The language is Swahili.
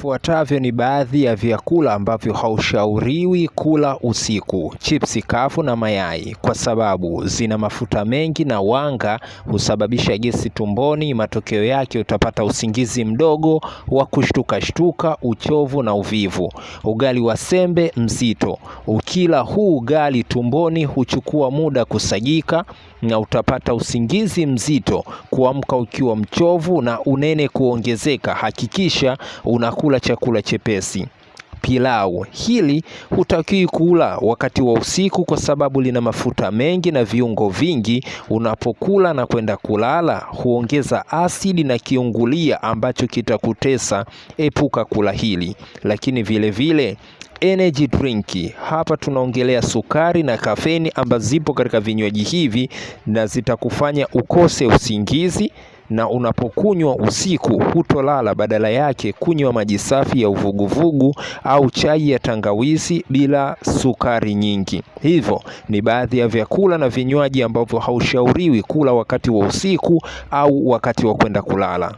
Vifuatavyo ni baadhi ya vyakula ambavyo haushauriwi kula usiku: chipsi kavu na mayai, kwa sababu zina mafuta mengi na wanga, husababisha gesi tumboni. Matokeo yake utapata usingizi mdogo wa kushtukashtuka, uchovu na uvivu. Ugali wa sembe mzito, ukila huu ugali tumboni huchukua muda kusagika na utapata usingizi mzito, kuamka ukiwa mchovu na unene kuongezeka. Hakikisha unakula chakula chepesi. Pilau hili hutakiwi kula wakati wa usiku kwa sababu lina mafuta mengi na viungo vingi. Unapokula na kwenda kulala huongeza asidi na kiungulia ambacho kitakutesa. Epuka kula hili. Lakini vile vile energy drink, hapa tunaongelea sukari na kafeni ambazo zipo katika vinywaji hivi na zitakufanya ukose usingizi na unapokunywa usiku hutolala, badala yake kunywa maji safi ya uvuguvugu au chai ya tangawizi bila sukari nyingi. Hivyo ni baadhi ya vyakula na vinywaji ambavyo haushauriwi kula wakati wa usiku au wakati wa kwenda kulala.